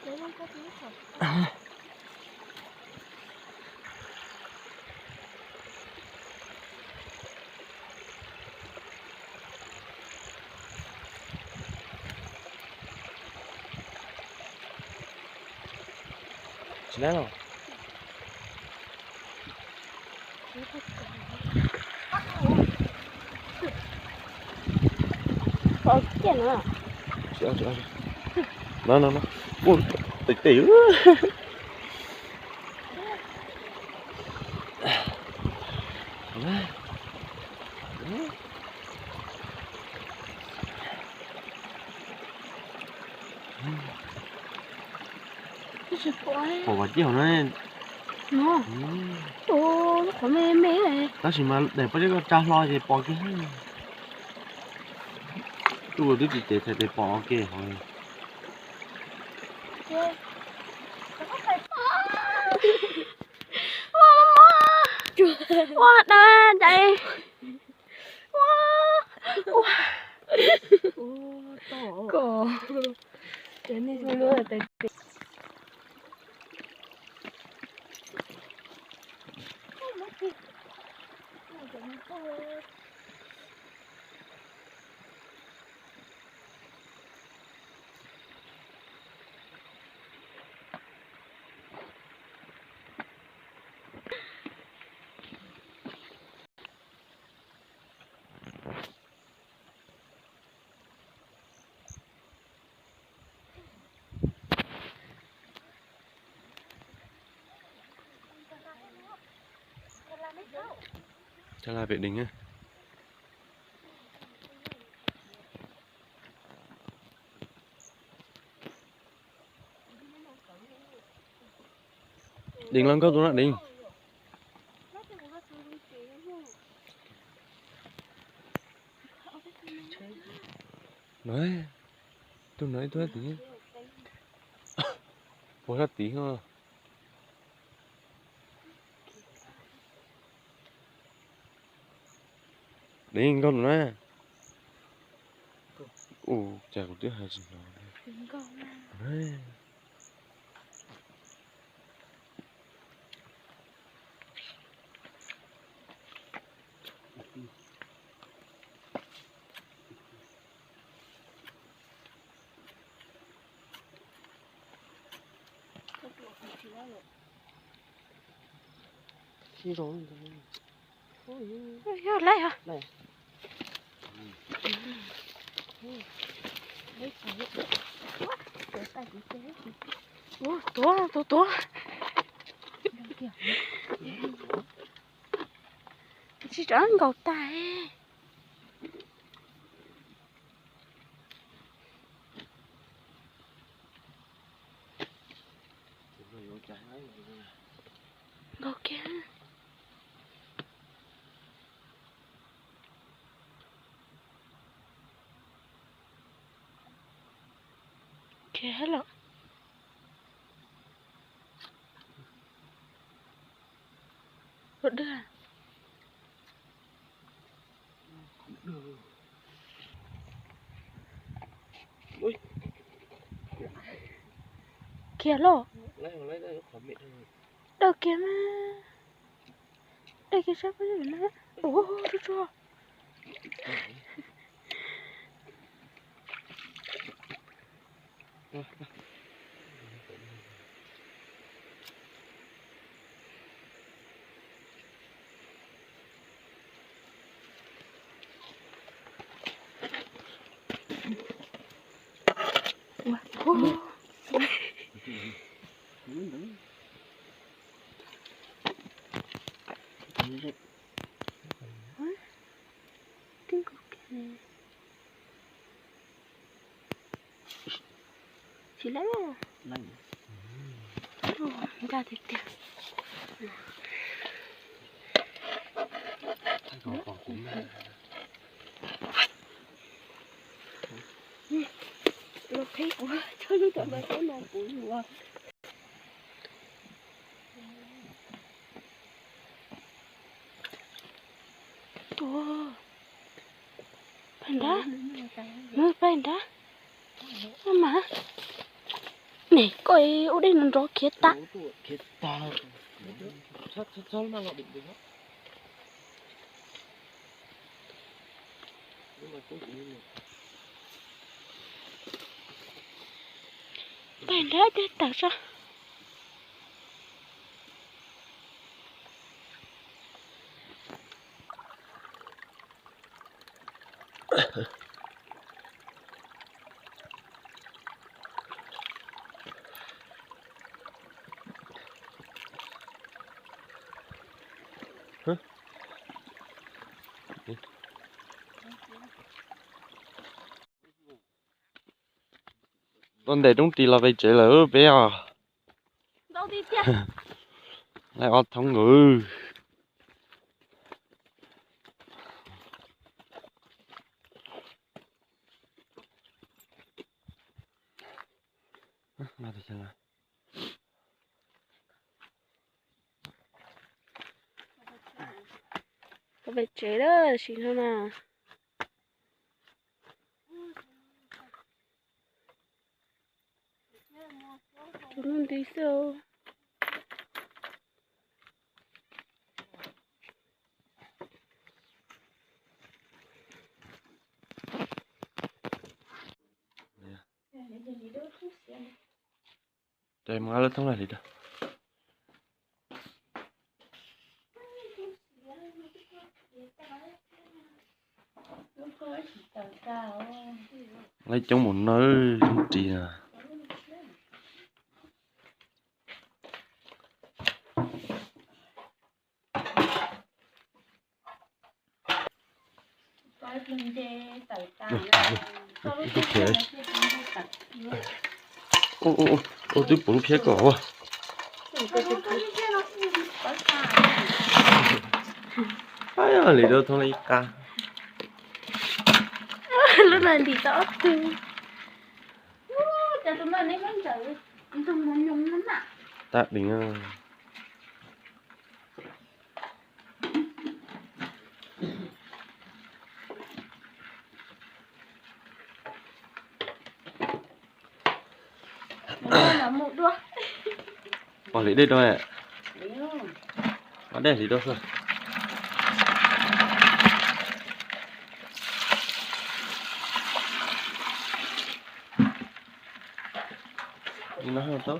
Tsis na los. Tsis, tsis, tsis. No, no, no. Ua, tes tes. Pom vas cij hauv no. No. Tus qhov me me. Tab sis mas daim pob zeb ko tsa hlo ces pom kiag. Tus twb tsis cev txhais tes pom ua ke hauv. Ua, ua, ua, dawb dais. Ua, ua. Ko. Ces nej lub tes. Cab laj pem dees na. Dees los nkauj tus no dees. No, tus no ib tug tid. Puas sab tid ho. Deev nkauj no na. Ua cas kuv twb hais tsis hnov. Yog lawm yog. Ua, tuav, tuav, tuav. Tsis rov nkaus tas. Nkaus kiag. Khiav lawm. Ua dwg. Khiav lauj. Dawb kiag mas. Dawb kiag sab pab na. Ua, tsuag tsuag. Tsis lawm. Ncaj tiag tiag. Los qhib kuv, txhob lub cov no txhob no kuv yuav. Tuaj. Pais nrad. Nws pais nrad. Mas. Koj ua dej no nrov khiav tag. Peb nrab dej tawm sab. Tuaj ntes roob ris los pem tsev lawm peb os. Lawv ob thoob nkaus. Pem tsev lawm sim no na. Tus no nti xwb. Ces mus lub thoob lawm li da. Laib coob mus nawb, roob ris na. Ib tug khiav. Ua, twb puv lub phiab kom ua. Li da thoob li ib qab. Lub no nti tau ob tug. Tab deev. Pom hliv dej rau, pom dej hliv rau xwb. Li no tau.